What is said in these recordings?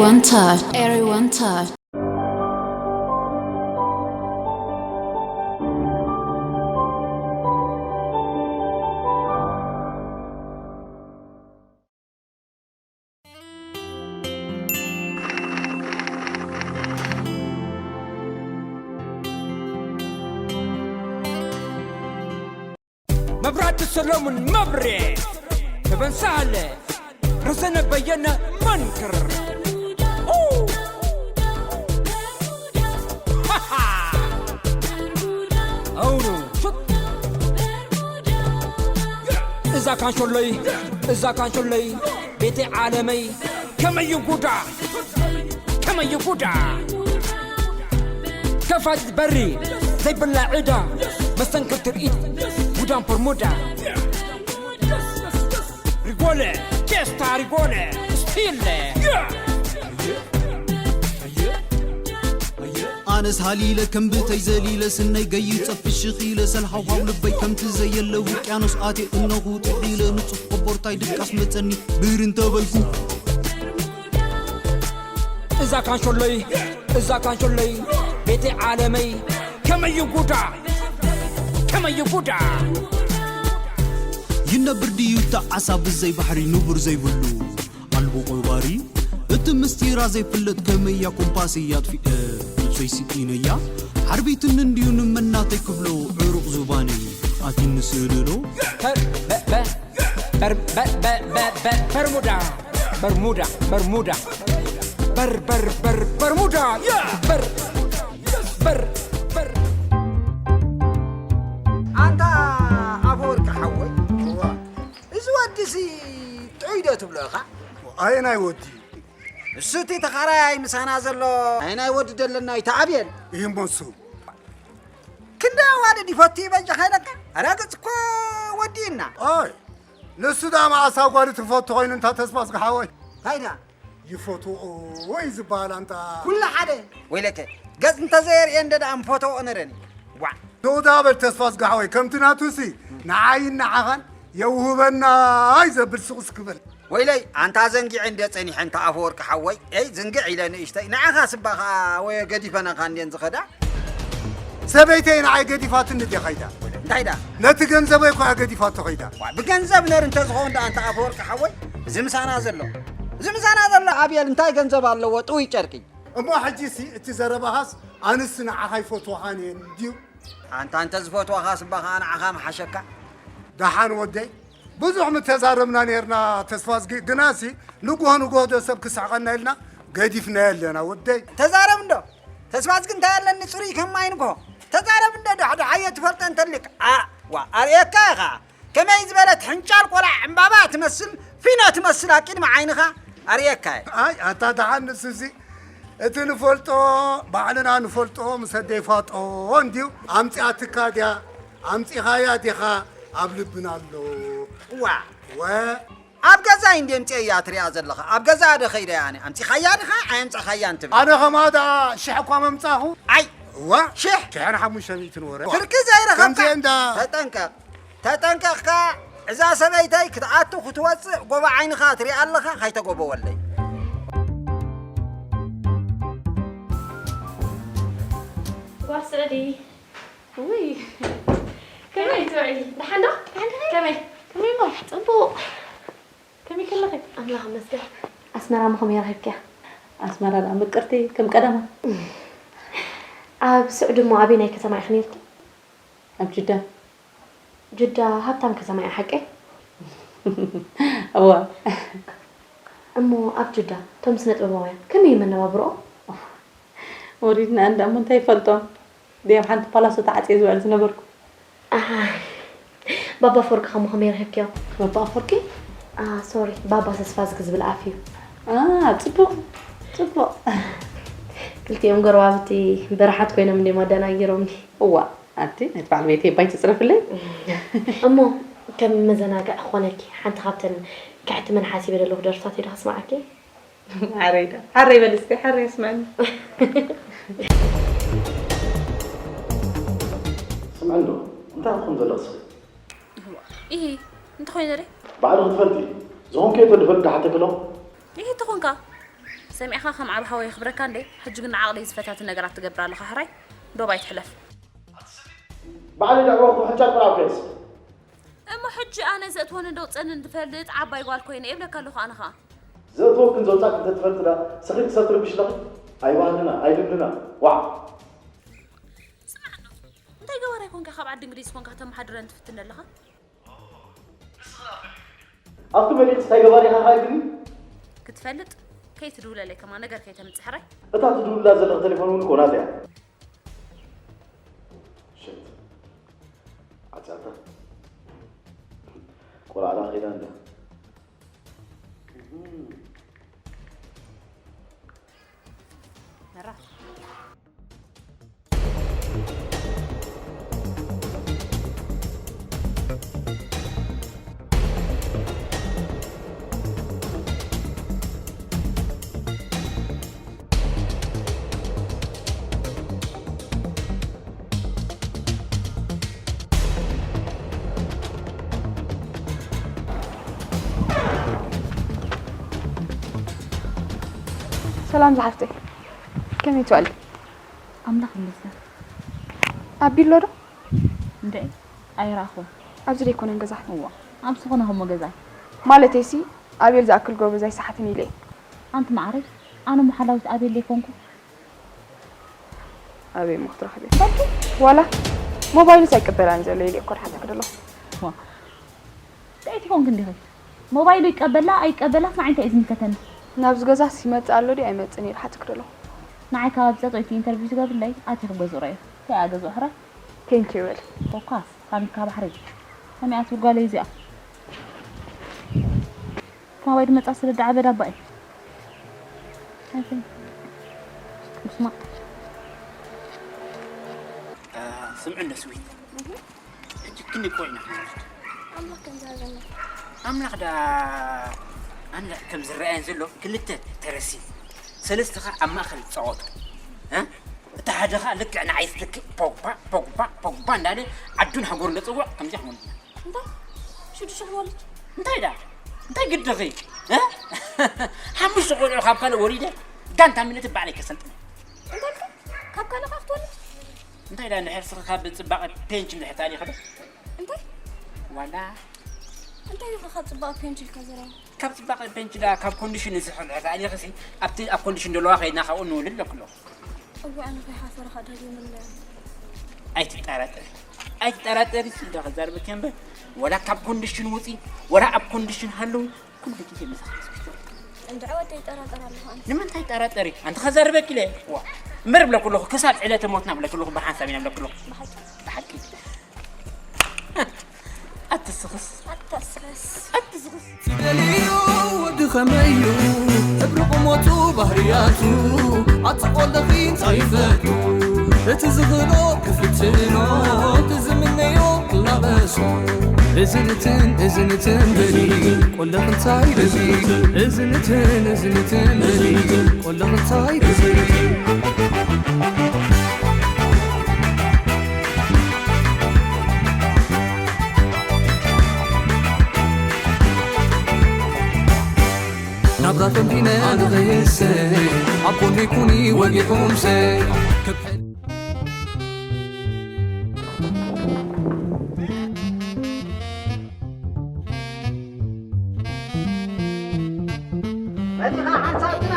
One touch, everyone touch. መብራህቲ ሰሎሙን መብሬ፣ ተበን ሳህለ፣ ረዘነ በየነ መንክር። ኡ! ሃሃ! ኣውኑ፣ ሹት! እዛ ካንሾለይ፣ እዛ ካንሾለይ፣ ቤተይ ዓለመይ፣ ከመይ ጉዳ፣ ከመይ ጉዳ። ከፋት በሪ፣ ዘይብላ ዕዳ፣ መስተንክር ትርኢት፣ ጉዳም ፎርሙዳ። ሪጎለ፣ ቴስታ ሪጎለ፣ ስቲለ። ኣነስ ሃሊለ ከም ብተይ ዘሊለ ስነይ ገይጸ ፍሽኽ ኢለ ሰልሃውሃው ልበይ ከምቲ ዘየለ ውቅያኖስ ኣትየ እነኹ ጥሒለ ንጹህ ቆቦርታይ ድቃስ መጸኒ ብር እንተበልኩ እዛ ካንሾለይ፣ እዛ ካንሾለይ፣ ቤተይ ዓለመይ፣ ከመይ ጉዳ፣ ከመይ ጉዳ። ይነብር ድዩ እታ ዓሳ ብዘይ ባሕሪ ንቡር ዘይብሉ ኣልቦ ቆባሪ እቲ ምስጢራ ዘይፍለጥ ከመያ ኮምፓስ እያ ኣጥፊእ ነብሰይ ስኢነያ ሓርቢትኒ እንድዩ ንመናተይ ክብሎ ዕሩቕ ዙባነይ ኣትኒ ስእልሎ በር፣ በ፣ በ፣ በር፣ በ፣ በ፣ በ፣ በ፣ በርሙዳ፣ በርሙዳ፣ በርሙዳ፣ በር፣ በር፣ በር፣ በርሙዳ፣ ያ፣ በር፣ በር፣ በር። ኣንታ ኣፈወርቂ ሓወይ፣ እዚ ወዲሲ ጥዑይ ዶ ትብሎ ኢኻ? ኣየናይ ወዲ? እሱ እቲ ተኻራያይ ምሳና ዘሎ ኣየናይ ወዲ ደለና እዩ? ተኣብየል ይህሞሱ ክንደይ ኣዋልድ ይፈቱ ይበጃኻ ኢለካ? ኣረ ገጽ እኮ ወዲእና። ኣይ ንሱ ደኣ መዓስ ኣጓሉ ትፈቱ ኮይኑ እንታ ተስፋ ዝግሓወይ ታይዳ ይፈትዎ ወይ ዝበሃል ኣንታ ኩሉ ሓደ ወይለከ ገጽ እንተዘየርእየ እንደ ደኣ ምፈተዎ ነረኒ። ዋ ተወዳ በል ተስፋ ዝግሓወይ ከምቲ ናቱሲ ንዓይን ንዓኻን የውህበና ኣይ ዘብል ስቕ እስክበል ወይለይ ኣንታ ዘንጊዐ እንደ ጸኒሐ እንተ ኣፈወርቂ ሓወይ ኤይ ዝንግዕ ኢለ ንእሽተይ ንዓኻ ስባ ኸኣ ወየ ገዲፈናኻ እንዴን ዝኸዳ ሰበይተይ ንዓይ ገዲፋትኒ ድያ ኸይዳ እንታይ ዳ ነቲ ገንዘበይ እኳ ገዲፋቶ ኸይዳ ዋ፣ ብገንዘብ ነር እንተዝኸውን ደኣ እንተ ኣፈወርቂ ሓወይ እዚ ምሳና ዘሎ እዚ ምሳና ዘሎ ኣብየል እንታይ ገንዘብ ኣለዎ ጥውይ ጨርቂ እሞ ሕጂሲ እቲ ዘረባኻስ ኣንስ ንዓኻ ይፈትወኻን እየን ድዩ ኣንታ እንተ ዝፈትወኻ ስባ ኸዓ ንዓኻ ምሓሸካ ደሓን ወደይ ብዙሕ ምተዛረብና ነርና ተስፋ ዝጊ ግናሲ ንግሆ ንግሆ ዶ ሰብ ክስሕቐና ኢልና ገዲፍናዮ ኣለና ወደይ ተዛረብ እንዶ ተስፋ ዝጊ እንታይ ኣለኒ ፅሩይ ከማይ ንግሆ ተዛረብ እንዶ ዳሕዳሓዮ ትፈልጠ እንተሊክ ዋ ኣርእየካ ኢኻ ከመይ ዝበለት ሕንጫል ቆልዓ ዕምባባ ትመስል ፊኖ ትመስል ኣብ ቅድሚ ዓይንኻ ኣርእየካ እየ ኣይ ኣታ ደሓን ንሱሲ እቲ ንፈልጦ ባዕልና ንፈልጦ ምስ ኣደይ ፋጦ እንድዩ ኣምፂኣትካ ድያ ኣምፂኻያ ዲኻ ኣብ ልብና ኣሎ ዋ ወ ኣብ ገዛይ እንዲ ኣምፅኤያ ትሪኣ ዘለኻ ኣብ ገዛ ዶ ኸይደ ኣነ ኣምፂኻያ ዲኻ ኣየምፃኻያን ትብል ኣነ ኸማ ደኣ ሽሕ እኳ መምፃኹ ኣይ ዋ ሽሕ ሽሕን ሓሙሽተ ሚእትን ወረ ፍርቂ ዘይረኸብካ ከምዚኤ እንዳ ተጠንቀቕ ተጠንቀቕካ እዛ ሰበይተይ ክትኣቱ ክትወፅእ ጎቦ ዓይንኻ ትሪኣ ኣለኻ ካይተጎበወለይ ጓል ስዕዲ ውይ ከመይ ትውዒ ደሓን ዶ ከመይ ከመይ እሞ ፅቡቕ ከመይ ከለኺ ኣምላኽ መስገን ኣስመራ ሞ ከመይ ረኺብክያ ኣስመራ ደኣ ምቅርቲ ከም ቀደማ ኣብ ስዑዲ እሞ ኣበየናይ ከተማ ኢኺ ነይርኪ ኣብ ጅዳ ጅዳ ሃብታም ከተማ እያ ሓቀይ እዋ እሞ ኣብ ጅዳ እቶም ስነ ጥበባውያን ከመይ እዩ መነባብሮኦም ወሪድና እንዳ እሞ እንታይ ይፈልጦም ድዮም ሓንቲ ፓላሶ ተዓፅየ ዝውዕል ዝነበርኩ ኣሃ ባባ ኣፈወርቂ ከሞ ከመይ ረኺብክዮ ባባ ኣፈወርቂ ሶሪ ባባ ተስፋ ዝጊ ዝብል ኣፍ እዩ ጽቡቕ ጽቡቕ ክልቲኦም ጎረባብቲ በረሓት ኮይኖም እንድዮም ኣደናጊሮምኒ እዋ ኣቲ ነቲ በዓል ቤተይ እባ ኣይትፅረፍለይ እሞ ከም መዘናግዒ ክኾነኪ ሓንቲ ካብተን ከሕትመን ሓሲበ ዘለኹ ደርፍታት ኢለ ከስምዓኪ ሓረይ ዶ ሓረይ በል እስከ ሓረይ ኣስምዐኒ ስምዐኒ ዶ እንታይ ክትኾን ዘለኽስ ኢሂ እንተኾይነ ደ ባዕልኺ ትፈልጢ ዝኾንክዮ ተድፈልጢ ሓተክሎ ኢሂ እንተኾንካ ሰሚዕኻ ከም ዓቢ ሓወይ የኽብረካ እንዴ? ሕጂ ግን ንዓቕለይ ዝፈታትን ነገራት ትገብር ኣለኻ። ሕራይ ዶብ ኣይትሕለፍ። ባዕለይ ደዕወኹ ሕጫ ጥራው ከይስ እሞ ሕጂ ኣነ ዘእትወን እንዶ ውፀንን ትፈልጥ ዓባይ ጓል ኮይነ እብለካ ኣለኹ። ኣነ ኸዓ ዘእትወክን ዘውፃክን ተትፈልጥ ዳ ስኺ ክሰብ ትርብሽ ለኺ ኣይባህልና ኣይልምድና ዋዕ ስማዕ እንዶ እንታይ ገባራይ ኮንካ ካብ ዓዲ እንግሊዝ ኮንካ ተመሓድረን ትፍትን ኣለኻ? ኣብቲ መሊእስ እንታይ ገባር ኢኻ ካ ኢልኒ ክትፈልጥ ከይትድውለለይ ከማ ነገር ከይተምፅሕራይ እታ ትድውላ ዘለኺ ቴሌፎን እውን እኮ ናተይ እያ ሽት ዓፃታ ቆልዓላ ኸይዳ እንዳ መራ ሰላም ዝሓፍተይ ከመይ ትውዕሊ? ኣምላኽ ይመስገን። ኣቢ ኣሎ ዶ? እንድዒ ኣይረኣኹን። ኣብዚ ደይኮነን ገዛ? እዋ ኣብዚ ኾነ ኸሞ ገዛይ። ማለተይሲ ኣቤል ዝኣክል ጎበዝ ኣይሰሓትን ኢለ እየ። ኣንቲ መዓረይ ኣነ እሞ ሓላዊት ኣቤል ደይኮንኩ? ኣበይ እሞ ክትረኽብያ? ዋላ ሞባይሉስ ኣይቅበላን ዘሎ ኢለ እኮ ድሓተኪ ዘለኹ። ዋ እንታይ ትኾንኪ እንዲኺ? ሞባይሉ ይቀበላ ኣይቀበላስ ንዓይ እንታይ እዩ ዝምልከተኒ? ናብዚ ገዛስ ይመጽእ ኣሎ ድዩ ኣይመጽእን ኢለ ሓተኪ ዘለኹ። ንዓይ ካብ ኣብዛ ጠይቱ ኢንተርቪው ትገብርለይ ኣቲኺ ገዝኡ ረኣዮ። እንታይ እያ ገዝኡ ሕራይ? ቴንኪ በል። ኮኳስ ካሚካ ባሕሪ። ከመይ ኣትብል ጓለይ እዚኣ? ማባይ ድመጻ ስለ ዳዓበ ዳባ እዩ። ኣይፈይ። ስማ። ስምዒ እንደ ስዊት ሕጂ ክንዲ ኮይና ክንወስድ ኣምላኽ ከም ዝሃበና ኣምላኽ ዳ ኣነ ከም ዝረኣየን ዘሎ ክልተ ተረሲን ሰለስተ ኸዓ ኣብ ማእኸል ዝፃወቱ እ? እቲ ሓደ ኸዓ ልክዕ ንዓይ ዝትክእ ፖግባ ፖግባ ፖግባ እንዳለ ዓዱን ሃገሩን ለፅውዕ ከምዚ ክመልስ እንታይ ሽዱሽተ ክወልድ እንታይ ዳ እንታይ ግድኺ እ? ሓሙሽተ ቆልዑ ካብ ካልእ ወሊደ ጋንታ ሚኒት ባዕለይ ከሰልጥነ እንታይ ኢልካ ካብ ካልእ ኸዓ ክትወልድ እንታይ ዳ እንድሕር ስኺ ካብ ፅባቐ ፔንች እንድሕር ተኣሊኺ ዶ እንታይ ዋላ እንታይ ኢኻ ካብ ፅባቐ ፔንች ኢልካ ዘረባ ካብ ፅባቐ ፔንች ዳ ካብ ኮንዲሽን ንስኺ እንድሕር ተኣሊኺ ሲ ኣብቲ ኣብ ኮንዲሽን ዘለዋ ከይድና ካብኡ ንወልድ ኣለኩ ኣለኹ እዋእ ኣነ ከይሓፈረ ኸዓ ደልየ ምንዳየ ኣይትጠራጠሪ ኣይትጠራጠሪ ሲ ዳ ክዛረበኪ እምበር ዋላ ካብ ኮንዲሽን ውፂ ዋላ ኣብ ኮንዲሽን ሃለዊ ኩሉ ግዜ ምሳኻ እየ። እንድዒ ወደይ ይጠራጠር ኣለኹ ኣነ። ንምንታይ ጠራጠሪ? ኣንቲ ከዛርበኪ ኢለ። ዋ እምበር እብለኪ ኣለኹ ክሳብ ዕለተ ሞትና እብለኪ ኣለኹ ብሓንሳብ ኢና እብለኪ ኣለኹ። ብሓቂ። ብሓቂ። ኣትስኽስ። ኣታስኽስ። ኣትስኽስ። ትደልዮ ወዲ ኸመይ እዩ ሕብሪ ቁመቱ ባህርያቱ ኣቲ ቆልደኺ እንታይ ይፈቱ እቲ ዝኽእሎ ክፍትኖ እቲ ዝምነዮ ክላበሶ እዝንትን እዝንትን በሊ ቆለኽንታይ በሊ እዝንትን እዝንትን በሊ ቆለኽንታይ በሊ ናብራ ተንቲነ ንኸይሰ ኣብ ጎነይ ኩኒ ወጊኹምሰ መጺኻ ሓንሳብ ግና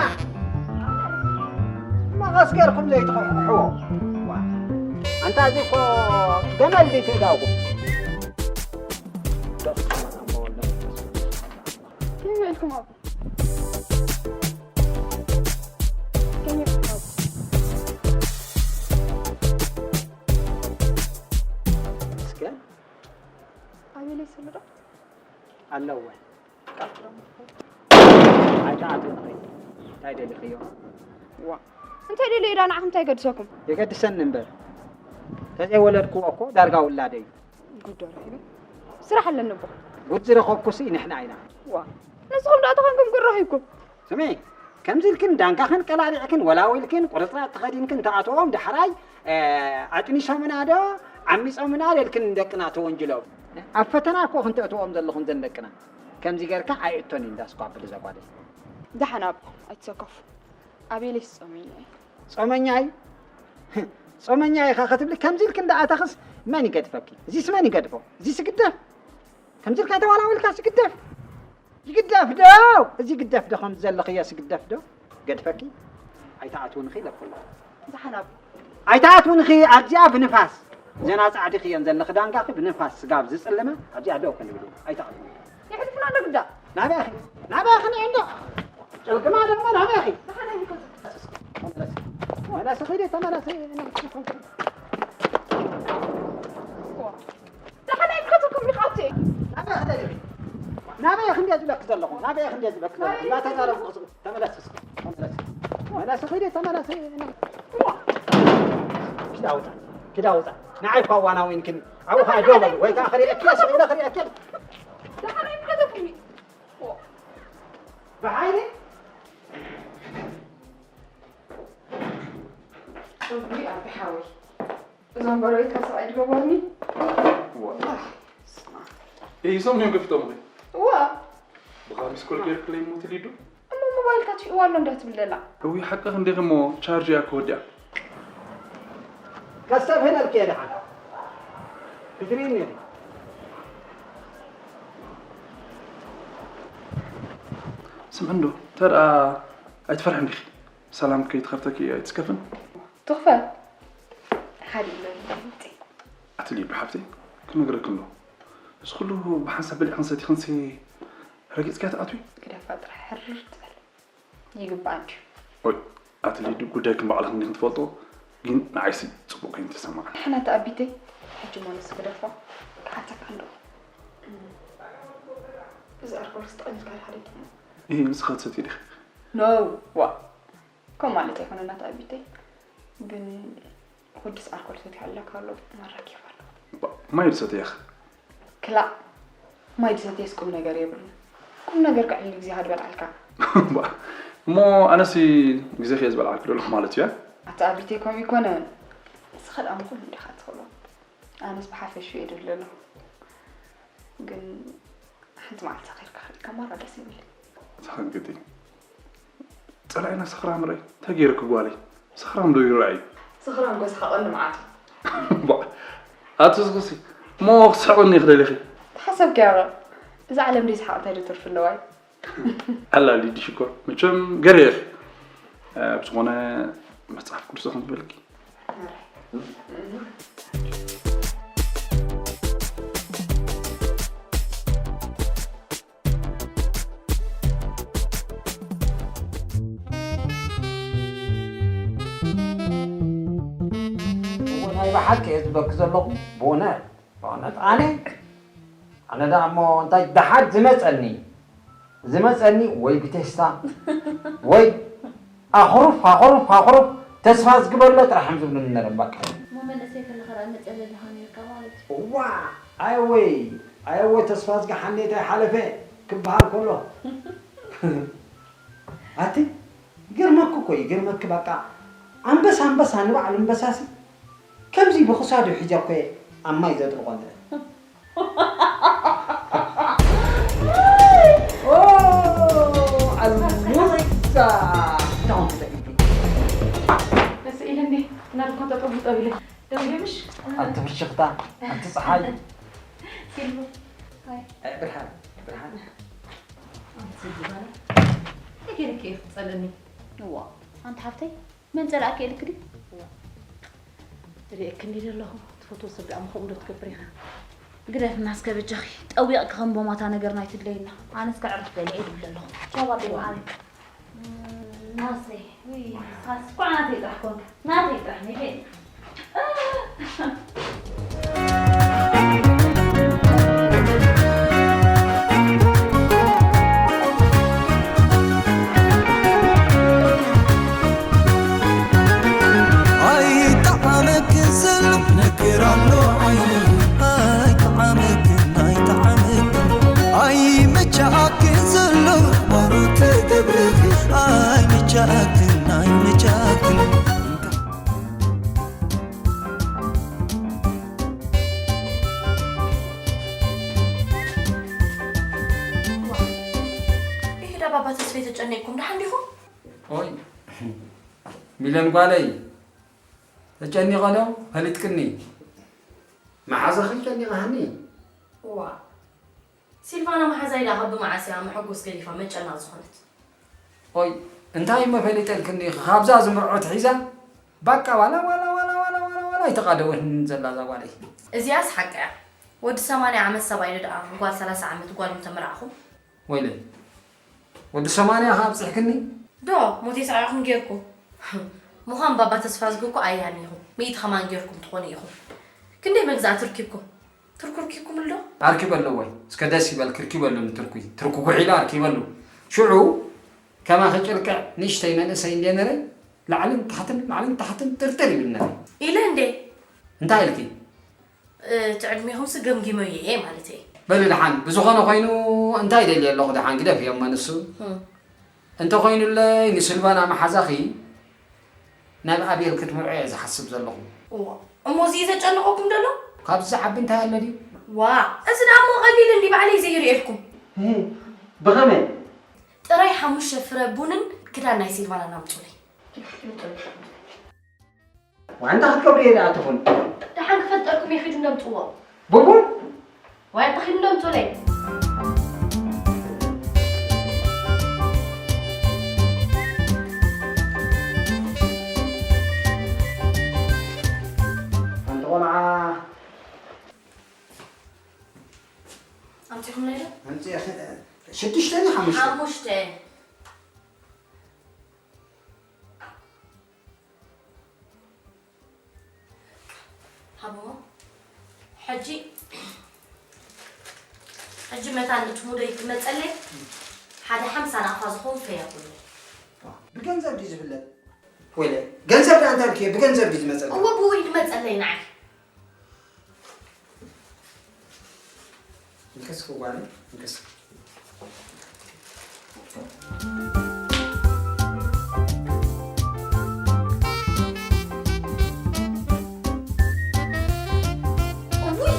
መቐስ ገርኩም ዘይትኸሕዎ ኣንታ እዚ እኮ ገመል ድዩ ትእዳውኩም ከመይ ውዒልኩም ኣቦ? ኣቤለይ ስሉ ዶ ኣለወ ኣይተኣትዎ ንኸይድ እንታይ ደሊኽዮ ዋ እንታይ ደልዮ ኢዳ ንዓኹም እንታይ ገድሰኩም የገድሰኒ እምበር ተዘይወለድክዎ እኮ ዳርጋ ውላደ እዩ ጉድ ረኺበ ስራሕ ኣለኒ እቦ ጉድ ዝረኸብኩሲ ንሕና ኢና ዋ ንስኹም ደኣ ተኾንኩም ጉድ ረኺብኩም ስሚ ከምዚ ኢልክን ዳንጋኽን ቀላሊዕክን ወላዊልክን ቁርፅራፅ ተኸዲንክን ተኣትዎም ዳሕራይ ኣጥኒሶምና ዶ ዓሚፆምና ዶ ኢልክን ንደቅና ተወንጅሎም ኣብ ፈተና እኮ ክንተእትዎም ዘለኹም ዘን ደቅና ከምዚ ገርካ ኣይእቶን እዩ እንዳስኳብል እዛ ጓለይ ደሓን ኣቦ ኣይትሰከፉ ኣቤለይስ ጾመኛ እዩ። ጾመኛ እዩ። ጾመኛ ኢኻ ክትብሊ ከምዚ ኢልክ እንዳኣተኽስ መን ይገድፈኪ? እዚስ መን ይገድፎ? እዚስ ይግደፍ? ከምዚ ኢልካ ኣይተዋላወልካስ ይግደፍ? ይግደፍ ዶ? እዚ ይግደፍ ዶ ከምዚ ዘለኽዮስ ይግደፍ ዶ? ገድፈኪ? ኣይትኣትውንኺ ኢለኩ ኣለኹ። ዝሓላብ ኣይትኣትውንኺ ኣብዚኣ ብንፋስ። እዘን ኣጻዕዲኽየን ዘለኺ ዳንጋኺ ብንፋስ ስጋብ ዝጽልመ ኣብዚኣ ደው ክንብል ኢና። ኣይትኣትውንኺ። የሕልፍና ዶ ግዳ ናበይ ኢኺ? ናበይ ኢኺ ንዒ እንዶ? ጭልግማ ደሞ ናበይ ኢኺ? ተመለሲ ኺዲ ተመለሲ። ደሓን ኣይከተኩም ኢኻቲ ናበይ ኢኺ ደሊኺ? ናበይ ኢኺ እንድየ ዝብለኪ ዘለኹ? ናበይ ኢኺ እንድየ ዝብለኪ ዘለኹ? እናተዛረብኩ ክስቕ ተመለሲ እስኪ ተመለሲ። ተመለሲ ኺዲ ተመለሲ። ኪዳ ውፃ ኪዳ ውፃ። ንዓይ እኳ ዋና ወይንክኒ ኣብኡ ከዓ ደው በሉ ወይ ከዓ ክርእየኪ እየ ስቕ ኢለ ክርእየኪ እየ። ደሓን ኣይከተኩም ብሓይሊ እጉይ ኣቢ ሓወይ እዞም ጎረቤት ካብ ሰብኣይ ድገበሩኒ። ኢሶም እዮም ከፊቶምኺ? እዋ ብኻ ሚስኮል ጌርክለይ ሞት ሊዱ? እሞ ሞባይልካ ትሽእዋ ኣሎ እንዳ ትብል ዘላ። እውይ ሓቅኺ እንዲኺ እሞ ቻርጅ እያ ክወዲኣ። ከስተብህለልኪ እየ ደሓን ክትርእይኒ ኢኺ። ስምዒ እንዶ እንተ ደኣ ኣይትፈርሕን ዲኺ? ሰላም ከይትኸፍተኪ ኣይትስከፍን። ትኽፈት ሓሊለኒ ድምፂ። ኣቲ ሊዱ ሓፍተይ ክነግረኪ እንዶ እዚ ኩሉ ብሓንሳብ በሊዕኽን ሰቲኽንሲ ረጊፅኪያ ትኣትዊ? ግደፋ ጥራሕ ሕርር ትበል ይግባኣ እንድዩ። ኦይ ኣቲ ሊዱ ጉዳይክን ባዕልኽን እንዲኽን ትፈልጦ ግን ንዓይሲ ፅቡቕ ከይኑ ተሰማዓኒ። ንሕና ተኣቢተይ ሕጂ እሞ ንሱ ግደፋ ክሓተካ ኣለኹ። እዚ ኣልኮል ክስቲ ቀሊልካ ድሓደ ጥሙ። እሂ ንስኻ ትሰትዪ ዲኺ? No ዋ ከምኡ ማለት ኣይኮነን ናታ ኣቢተይ ግን ወድስ ኣልኮል ሰትዩ ኣለካ ኣሎ ማራ ኬፍ ኣለዎ። ማይ ድሰትየኽ? ክላእ ማይ ድሰትየስ ቁም ነገር የብሉን። ቁም ነገር ክዕልል ግዜኻ ድበልዓልካ። እሞ ኣነሲ ግዜኺ እየ ዝበልዓልኪ ዘለኹ ማለት እዩ። ኣታ ኣቢተይ ከምኡ ኣይኮነን። ንስኻ ደኣ ምኹን እንዲኻ ትኽእሎ። ኣነስ ብሓፈሽኡ እየ ድብል ዘለኹ። ግን ሓንቲ መዓልቲ ሰኺርካ ክርእየካ ማራ ደስ ይብል። ተኸንግጢ ጸላኢና ሰኽራም ርኣይ እንታይ ገይርኪ ጓለይ ሰኽራም ዶ ይርኣይ ሰኽራም ጎስኻ ቀንዲ መዓቱ ባ ኣቲ ዝኽሲ እሞ ክትስሕቕኒ ክደሊኺ ተሓሰብኪ ያበ እዛ ዓለም ደይ ሰሓቕ እንታይ ዶ ትርፊ ኣለዋይ ኣላ ሊዲ ሽኮር መቸም ገርየር ብዝኾነ መጽሓፍ ቅዱስ ከም ዝበልኪ ናይ ብሓቂ እየ ዝበኪ ዘለኹ ብእውነት ብእውነት ኣነ ኣነ ደኣ እሞ እንታይ ደሓር ዝመፀኒ ዝመፀኒ ወይ ብቴስታ ወይ ኣኹሩፍ ኣኹሩፍ ኣኹሩፍ ተስፋ ዝግበሎ ጥራሕ እዮም ዝብሉኒ ነይሮም በቃ። እሞ መንእሰይ ከለኻ ደኣ መፀለሊ ሃኒርካ ማለት እዩ። እዋ ኣየወይ ኣየወይ ተስፋ ዝገሓኒ እንታይ ሓለፈ ክበሃል ከሎ ኣቲ ይገርመኪ እኮ ይገርመኪ በቃ ኣንበሳ ኣንበሳ ንባዕሉ ኣንበሳሲ ከምዚ ብኽሳዱ ሒዘ እኮ እየ ኣብ ማይ ዘጥልቖ ነይረ። ኣልሙሳ ስኢለኒ ናልኮ ጠጠው ጠው ኢለ ደውየ ምሽ ኣንቲ ፍሽኽታ ኣንቲ ፀሓይ ሲልቡ ብርሃን ብርሃን ገይርክ ክትፀለኒ እዋ ኣንቲ ሓፍተይ መን ጸላእኪ ኢልክ ድዩ? ርእየኪ እንዲ ዘለኹ ትፈትዎ ሰብ ደኣ ምኸምኡ ዶ ትገብር ኢኻ? ግደፍና እስከ በጃኺ ጠዊቕኪ ከም ቦማታ ነገር ናይ ትድለይና። ኣነስ ከዕርፍ በሊዐ ይብል ኣለኹ። ቻው ኣደይ መዓረይ። ናሰይ ውይ ንስኻስ እኳ ናተይ ጥራሕ ኮንካ ናተይ ጥራሕ ናይ ቤት ይሄዳ ባባ ተስፋ የተጨነቅኩም ደሓን ዲኹም? ኦይ ሚለን ጓለይ፣ ተጨኒቐ ዶ ፈሊጥክኒ? መሓዛኺ ጨኒቐሃኒ። እዋ፣ ሲልቫና መሓዛይ ደኣ ካብ ብመዓስ እያ መሐጎስ ገዲፋ መጨና ዝኾነት? ኦይ፣ እንታይ እሞ ፈሊጠልክኒ? ካብዛ ዝምርዖት ሒዛ ባቃ ዋላ ዋላ ዋላ ዋላ ዋላ ዋላ ኣይተቓደወትን ዘላ እዛ ጓለይ። እዚኣስ ሓቂ እያ። ወዲ ሰማንያ ዓመት ሰብኣይ ደኣ ጓል ሰላሳ ዓመት ጓል እንተመርዓኹም። ወይለይ፣ ወዲ ሰማንያ ከ ኣብጽሕክኒ? ዶ፣ ሞት የስዓኹም ጌርኩም። ምዃን ባባ ተስፋዝጊ እኮ ኣይሃን ኢኹም። ሚእቲ ከማን ጌርኩም ትኾኑ ኢኹም። ክንደይ መግዛእቲ ርኪብኩም? ትርኩ ርኪብኩምሉ ዶ? ኣርኪበሉ ወይ? እስከ ደስ ይበል፣ ክርኪበሉ ንትርኩ። ትርኩ ጉሒሉ ኣርኪበሉ። ሽዑ ከማኺ ጭልቅዕ ንእሽተይ መንእሰይ እንድየ ነረ፣ ላዕልን ታሕትን፣ ላዕልን ታሕትን ጥርጥር ይብል ነረ። ኢለ እንዴ? እንታይ ኢልኪ? እቲ ዕድሜኹምሲ ገምጊመዮ እየ ማለት እየ። በሊ ደሓን፣ ብዝኾነ ኮይኑ እንታይ ደልየ ኣለኹ ደሓን ግደፍዮ እሞ ንሱ። እም። እንተኾይኑለይ ንስልቫና መሓዛኺ ናብ ኣቤል ክትምርዖ እየ ዝሓስብ ዘለኹ። እዋ፣ እሞ እዚ እዩ ዘጨንቐኩም ዘሎ? ካብዚ ዝዓቢ እንታይ ኣሎ ድዩ? ዋ፣ እዚ ደኣ እሞ ቀሊል እንዲ ባዕለይ ዘይርእየልኩም። እህ፣ ብኸመይ? ጥራይ ሓሙሽተ ፍረ ቡንን ክዳን ናይ ሲልቫናን ኣምጹለይ። ዋንታ ክትገብሪ እየ ደኣ ትኹን። ደሓን ክፈልጠልኩም እየ፣ ኺዱ እንደምጽዎ። ቡቡን? ዋይ፣ ኺዱ እንደምጽኡለይ። ሓንቲ ቆልዓ ኣምጺኹምለይ ዶ? ኣምጺ-፣ ሽዱሽተ ድዩ ሓሙሽተ? ሓሙሽተ። ሃብዎ። ሕጂ፣ ሕጂ መታን እቲ ሙደይ ክመጸለይ፣ ሓደ ሓምሳ ናቕፋ ዝኸውን ፈይ ኣኹለይ። ብገንዘብ ድዩ ዝፍለጥ? ወይለ፣ ገንዘብ ደኣ እንታይ ኢልክዮ? ብገንዘብ ድዩ ዝመጸልኪ? እወ፣ ብውይ ዝመጸለይ ንዓይ። እንከስ ክዋነ፣ እንከስ። እውይ!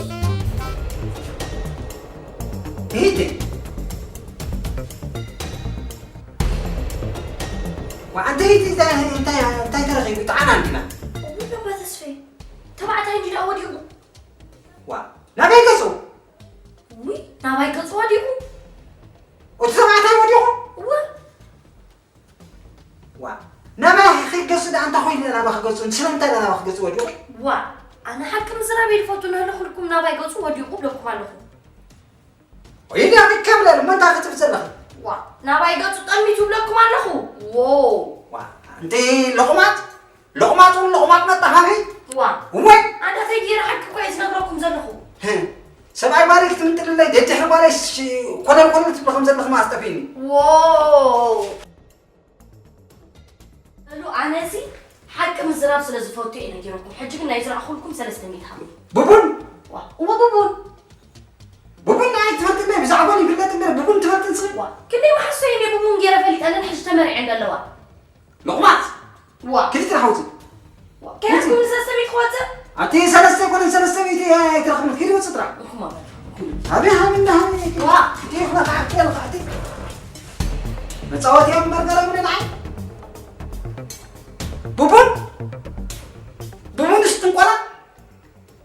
ሂድ! ዋ፣ ኣንተ ሂድ፣ እንታይ፣ እንታይ፣ እንታይ ተረኺቡ? ጠዓና እንዲና። እውይ፣ ባባ ተስፈይ፣ ተባዕታይ እንዲ ደኣ ወዲቑ። ዋ፣ ናበይ ገጹ? ውይ፣ ናባይ ገጹ ወዲቑ? እቲ ተባዕታይ ወዲቑ? እወ። ዋ፣ ናባይ ኺገጹ ደኣ እንታይ ኮይኑ ናባኺ ገጹ? ስለምንታይ ደኣ ናባኺ ገጹ ወዲቑ? ዋ፣ ኣነ ሓቂ ምዝራብ እየ ዝፈቱ፣ ንህልኽልኩም ናባይ ገጹ ወዲቑ እብለኩም ኣለኹ። ወይ ደኣ ሪከብ ለል፣ እሞ እንታይ ክትብል ዘለኺ? ዋ፣ ናባይ ገጹ ጠሚቱ እብለኩም ኣለኹ። ዎ። ዋ፣ ኣንቲ ሎቕማጽ፣ ሎቕማጽ እውን ሎቕማጽ መጣ ሃበይ። ዋ። እወ። ኣነ ከይገይረ ሓቂ እኮ እየ ዝነግረኩም ዘለኹ። ህም። ሰብኣይ ባሪ ክትምንጥልለይ፣ ደድሕሪ ባሪ ሽ-፣ ኮለል ኮለል ትብሊ ከም ዘለኺ ማስጠፊኒ። ዎ። በሉ፣ ኣነሲ ሓቂ ምዝራብ ስለ ዝፈቱ እየ ነጊረኩም። ሕጂ ግን ናይ ዝረኣኹልኩም ሰለስተ ሚእቲ ሃብኒ። ቡቡን? ዋ፣ እወ፣ ቡቡን። ቡቡን ንዓይ ትፈልጥኒ፣ ብዛዕባን ይፍለጥ እምበር፣ ቡቡን ትፈልጥን ስቕ? ዋ፣ ክንደይ መሓሶ እየ እኔ ቡቡን ገይረ ፈሊጠንን ሕጂ ተመሪዐን ዘለዋ። ሎቕማጽ! ዋ። ክልተ ሓውቲ። ዋ፣ ከይድኩም ንሰለስተ ሚእቲ ክወጽእ? ኣቲ ሰለስተ ኣይኮነን፣ ሰለስተ ሚእቲ ኣይትረኽብን። ኪዲ ውጽእ ጥራሕ። እኹም ኣበል። ኣበይ ሃብና ሃብኒ? ዋ። እቲ ይኹና ከዓቲ ያለ ከዓቲ። መጻወቲ እዮም እምበር ገረምኒ ንዓይ። ቡቡን? ቡቡን ስጥንቆላ?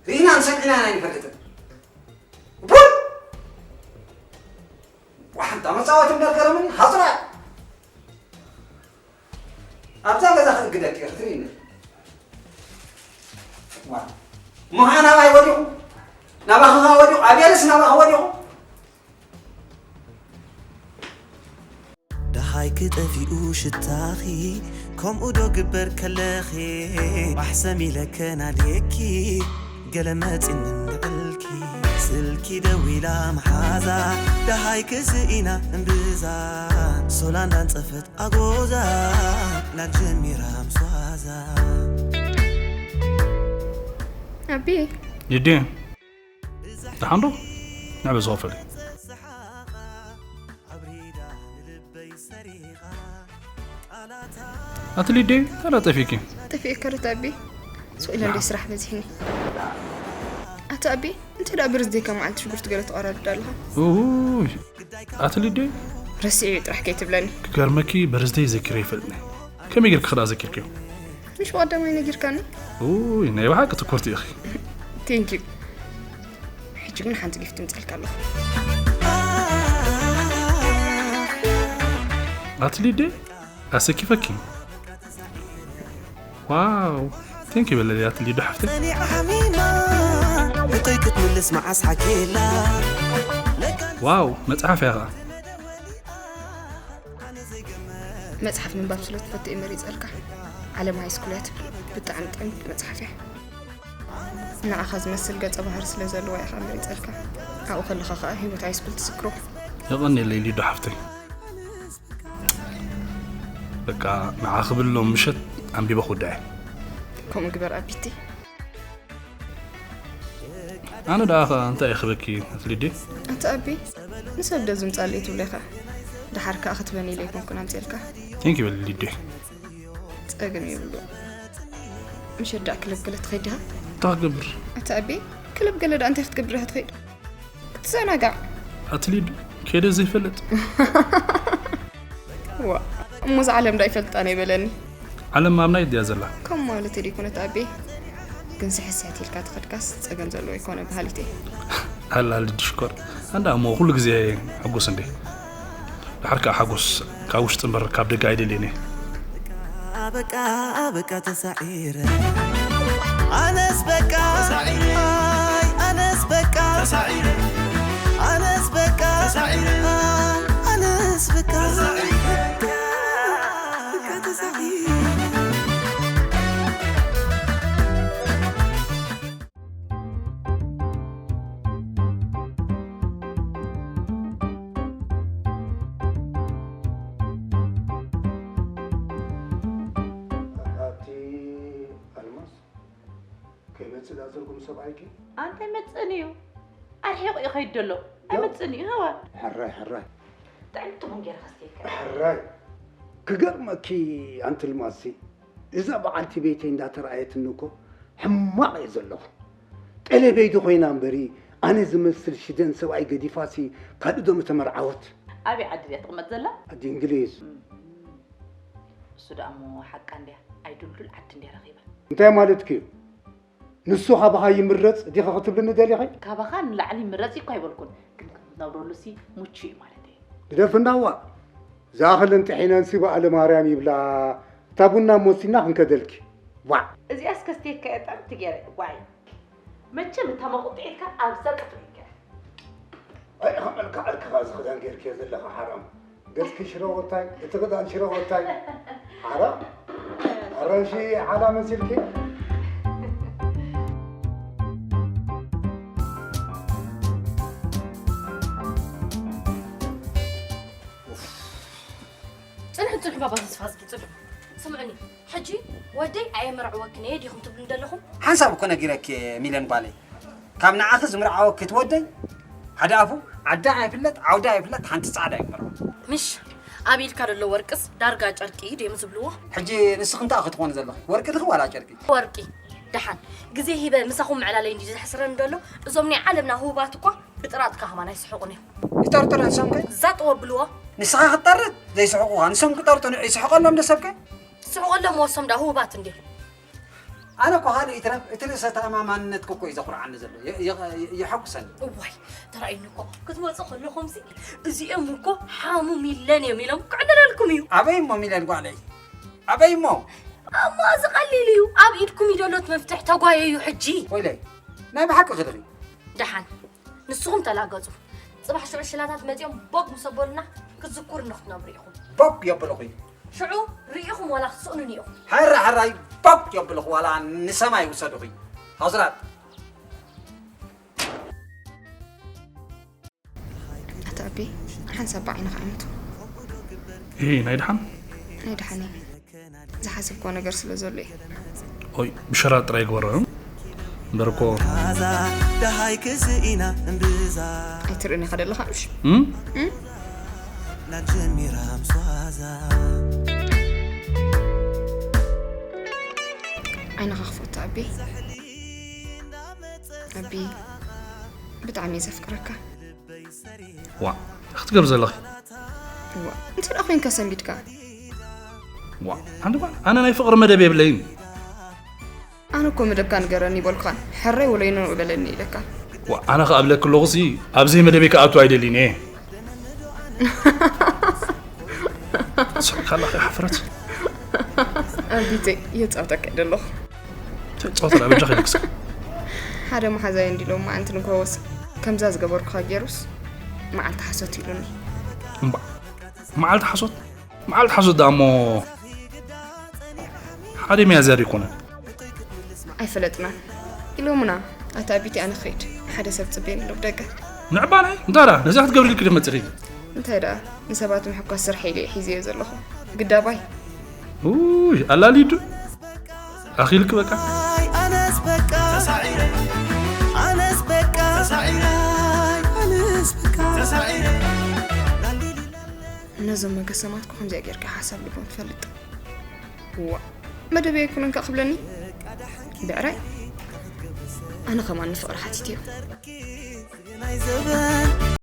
ርኢናን ሰሚዕናን ኣይንፈልጥን። ቡን! ዋሕንታ መጻወቲ እምበር ገረምኒ፣ ሃጽራ! ኣብዛ ገዛ ክእግደኪ እየ፣ ክትርእይኒ። ዋ። ምዃን ናባይ ወዲቑ? ናባኺ ኸኣ ወዲቑ? ኣቤልስ ናባኺ ወዲቑ? ደሃይኪ ጠፊኡ ሽታኺ፣ ከምኡ ዶ ግበር ከለኺ? ዋሕሰም ኢለ ከናድየኪ፣ ገለ መጺኒ እንድዕልኪ። ስልኪ ደዊላ መሓዛ፣ ደሃይኪ ስኢና እምብዛ። ሶላ እንዳንጸፈት ኣጎዛ፣ ናት ጀሚራ ምስ ዋዛ። ኣቢ። ሊዲ፣ ደሓን ዶ? ንዕ በዚ ክፈሊ። ኣቲ ሊዲ፣ እንታይ ደኣ ጠፊእኪ? ጠፊኤ ከረታ ኣቢ። ስቕ ኢለ እንደ ስራሕ በዚሕኒ። ኣቲ ኣቢ፣ እንተ ደኣ ብርዝደይ ከም መዓልቲ ሽጉርቲ ገለ ተቐራርብ ዶ ኣለኻ? ኡይ፣ ኣቲ ሊዲ። ረሲዐዮ ጥራሕ ከይትብለኒ። ክገርመኪ፣ በርዝደይ ዘኪረ ይፈልጥኒ። ከመይ ጌርኪ ክዳ ዘኪርክዮ? ምሽ ብቐዳማይ ነጊርካኒ። ውይ ናይ ብሓቂ ትኩርቲ ኢኺ። Thank you። ሕጂ ግን ሓንቲ ጊፍት ምጸልካ ኣለኹ። ኣትሊዴ ኣሰኪፈኪ። ዋው። Thank you በለለይ ኣትሊዶ ሓፍተይ። ጸኒዓ ሓሚማ ንቀይ ክትምልስ መዓስ ሓኪላ። ዋው መጽሓፍ እያ ኸዓ። መጽሓፍ ምንባብ ስለ ትፈቱ እየ መሪጸልካ። ዓለም ሃይስኩል እያ ትብል። ብጣዕሚ ጥዕምቲ መጽሓፍ እያ። ንዓኻ ዝመስል ገጸ ባህሪ ስለ ዘለዋ እየ ከዓ መሪጸልካ። ኣብኡ ከለኻ ከዓ ህይወት ሃይስኩል ትዝክሮ። የቐንየለይ ሊዶ ሓፍተይ። በቃ ንዓ ክብል ሎም ምሸት ኣንቢበ ክውዳእ እየ። ከምኡ ግበር ኣቢቲ። ኣነ ደኣ ኸዓ እንታይ እየ ክበኪ ኣትሊዴ? ኣቲ ኣቢ ንሰብ ዶ ዝምጻለይ ትብለኻ? ደሓር ከኣ ክትበኒ ኢለ ኣይኮንኩን ኣምጽኤልካ። Thank you በሊ ሊዴ። ጸገም የብሉ። ምሸት ደኣ ክለብ ገለ ትኸይድ ዲኻ? እንታይ ክገብር? ኣቲ ኣቢ ክለብ ገለ ደኣ እንታይ ክትገብር ኢኻ ትኸይድ? ክትዘናጋዕ። ኣትሊድ ከይደ ዘይፈልጥ። ዋ እሞ እዛ ዓለም ዳ ይፈልጣ ናይ በለኒ። ዓለም ኣብ ናይ ድያ ዘላ? ከም ማለት ዲ ኮነት ኣቤ ግን ስሕስሕት ኢልካ ትኸድካስ ጸገም ዘለዎ ይኮነ በሃሊት እየ። ኣላ ልዲ ሽኮር። ኣንዳ እሞ ኩሉ ግዜ ሕጉስ እንዴ? ድሓር ከዓ ሓጎስ ካብ ውሽጢ እምበር ካብ ደገ ኣይደልየን እየ። በቃ በቃ ተሳዒረ ኣነስ በቃ ኣይ ኣነስ በቃ ኣነስ በቃ ኣይ ኣነስ በቃ በቃ ተሳዒረ ኣቲ ኣልማዝ ከይመጽእ ዝኣዘዝኩም ሰብኣይኪ ኣንተ መጽእን እዩ ኣርሒቑ እዩ ከይድ ዘሎ ኣይመጽእን እዩ ሃዋ ሕራይ ሕራይ ጥዕምቲ ቡን ገይረ ከስተየካ ሕራይ ክገርመኪ ኣንቲ ኣልማዝሲ እዛ በዓልቲ ቤተይ እንዳተረኣየትኒ እኮ ሕማቕ እየ ዘለኹ ጠለበይ ዶ ኮይና እምበሪ ኣነ ዝመስል ሽደን ሰብኣይ ገዲፋሲ ካልእ ዶ ምተመርዓወት ኣበይ ዓዲ ድያ ትቕመጥ ዘላ ኣዲ እንግሊዝ እሱ ደኣ እሞ ሓቃ እንድያ ኣይድልዱል ዓዲ እንድያ ረኺባ እንታይ ማለትኪ እዩ ንሱ ካባኻ ይምረጽ ዲኻ ክትብልኒ ደሊኺ ካባኻ ንላዕሊ ይምረጽ እኮ ኣይበልኩን ግን ክትነብረሉ ሲ ምቹ እዩ ማለት እየ ግደፍናዋ ዝኣኽልን ጥሒነን ሲ በዓለ ማርያም ይብላ እታ ቡና ሞሲና ክንከደልኪ ዋዕ እዚኣስ ከስትየካ እየ ጠምቲ ገይረ ዋይ መቸም እታ መቑጥዒትካ ኣብዛ ጥፍሪ ገይረ ኣይ ኸመልካ ዕርክኻ እዚ ክዳን ገይርክዮ ዘለኻ ሓራም ገጽኪ ሽረወታይ እቲ ክዳን ሽረወታይ ሓራም ኣራንሺ ዓላ መሲልኪ ፅንሑ ፅንሑ ባባ ተስፋ ዝጊ ፅንሑ ስምዑኒ ሕጂ ወደይ ኣየመርዕወክን እየ ዲኹም ትብሉ እንደለኹም ሓንሳብ እኮ ነጊረኪ ሚለን ጓለይ ካብ ንዓኺ ዝምርዓወኪ ትወደይ ሓደ ኣፉ ዓዳ ኣይፍለጥ ዓውዳ ኣይፍለጥ ሓንቲ ፃዕዳ ይመርዖ ምሽ ኣብ ኢድካ ዘሎ ወርቅስ ዳርጋ ጨርቂ እዩ ደም ዝብልዎ ሕጂ ንስኺ እንታይ ክትኾኒ ዘለኺ ወርቂ ድኺ ዋላ ጨርቂ ወርቂ ደሓን ግዜ ሂበ ምሳኹም ምዕላለይ እንዲ ዘሕስረኒ ዘሎ እዞም ናይ ዓለምና ህቡባት እኳ ብጥራጥካ ከማን ኣይስሕቑን እዮም ይጠርጥሩ ንሶም ከ ዛጥ ወብልዎ ንስኻ ክትጠርጥ ዘይስሕቑኻ ንሶም ክጠርጡ ንዑ ይስሕቐሎም ዶ ሰብከ ስሕቐሎም ወሶም ዳ ህቡባት እንዲ ኣነ እኮ ካልእ ይትረፍ እቲ ርእሰ ተኣማማንነትኪ እኮ እዩ ዘኹርዓኒ ዘሎ የሐጉሰኒ እዋይ ተራእዩኒ እኮ ክትመፁ ከለኹምሲ እዚኦም እኮ ሓሙ ሚለን እዮም ኢሎም ክዕለለልኩም እዩ ኣበይ እሞ ሚለን ጓዕለይ ኣበይ እሞ እሞ እዚ ቀሊል እዩ ኣብ ኢድኩም ይደሎት መፍትሕ ተጓየዩ ሕጂ ወይለይ ናይ ብሓቂ ክልኺ ደሓን ንስኹም ተላገጹ ጽባሕ ሽዑ ሽላታት መጺኦም ቦግ ምስ ኣበሉና ክትዝኩሩ ንክትነብሩ ኢኹም ቦግ የብልኹ ሽዑ ርኢኹም ዋላ ክትስእኑኒ ኢኹም ሕራ ሕራይ ቦግ የብልኹ ዋላ ንሰማይ ውሰድኹ ሃዝራት ኣታ ኣቢ ሓንሳብ ብዓይንኻ ዕምቱ ይሄ ናይ ድሓን ናይ ድሓን እዩ ዝሓሰብክዎ ነገር ስለ ዘሎ እዩ ኦይ ብሸራ ጥራይ ግበሮ እምበር እኮ ዛ ደሃይ ክዝኢና እምብዛ ኣይትርእን ኢኻ ደለኻ ምሽ እም? ናል ጀሚራ ምስዋዛ ዓይንኻ ክፈቱ ኣቢ ኣቢ ብጣዕሚ እየ ዘፍቅረካ ዋ ክትገር ዘለኺ እዋ እንተ ደኣ ኮይንካ ሰንቢድካ ዋ፣ ሓንቲ ጓል፣ ኣነ ናይ ፍቕሪ መደብ የብለይን። ኣነ እኮ መደብካ ንገረኒ ይበልኩኻን፣ ሕራይ ወለይኖ ንዑ በለኒ ኢለካ። ዋ፣ ኣነ ከኣ እብለኪ ኣለኹሲ፣ ኣብ ዘይመደበይ ክኣቱ ኣይደልን እየ። ስሕካላ ከይሓፍረት። ኣቢተይ፣ የጻውተካ እየ ዘለኹ። ጸወታ ዳ በጃ ከይልክስ። ሓደ መሓዛይ እንዲሎም መዓንቲ ንግሆ ወስ ከምዛ ዝገበርኩኻ ገይሩስ መዓልቲ ሓሶት ኢሉኒ። እምባ፣ መዓልቲ ሓሶት? መዓልቲ ሓሶት ደኣ እሞ ሓደ ሚያዝያ ዶ ኣይኮነን? ኣይፈለጥናን ኢሎምና። ኣታ ኣቢተይ፣ ኣነ ክኸይድ፣ ሓደ ሰብ ጽበየኒ ኣሎ ብደገ። ንዕባናይ እንታይ ደኣ ነዚኣ ክትገብሪ ኢልኪ ዶ መጺኺ? እንታይ ደኣ ንሰባት ምሕኳስ ስርሐይ ኢለ እየ ሒዘዮ ዘለኹ። ግዳባይ። ውይ ኣላሊዱ ኣኺልኪ በቃ። ኣነስ በቃ ኣነስ በቃ ኣነስ በቃ ነዞም መገሰማትኩ ከምዚኣ ጌርካ ሓሳብ ልቦም ትፈልጥ። ዋ፣ መደበይ ኣይኮነን ከ ክብለኒ? ብዕራይ፣ ኣነ ከማን ንፍቕሪ ሓቲትዮ። ናይ ዘበን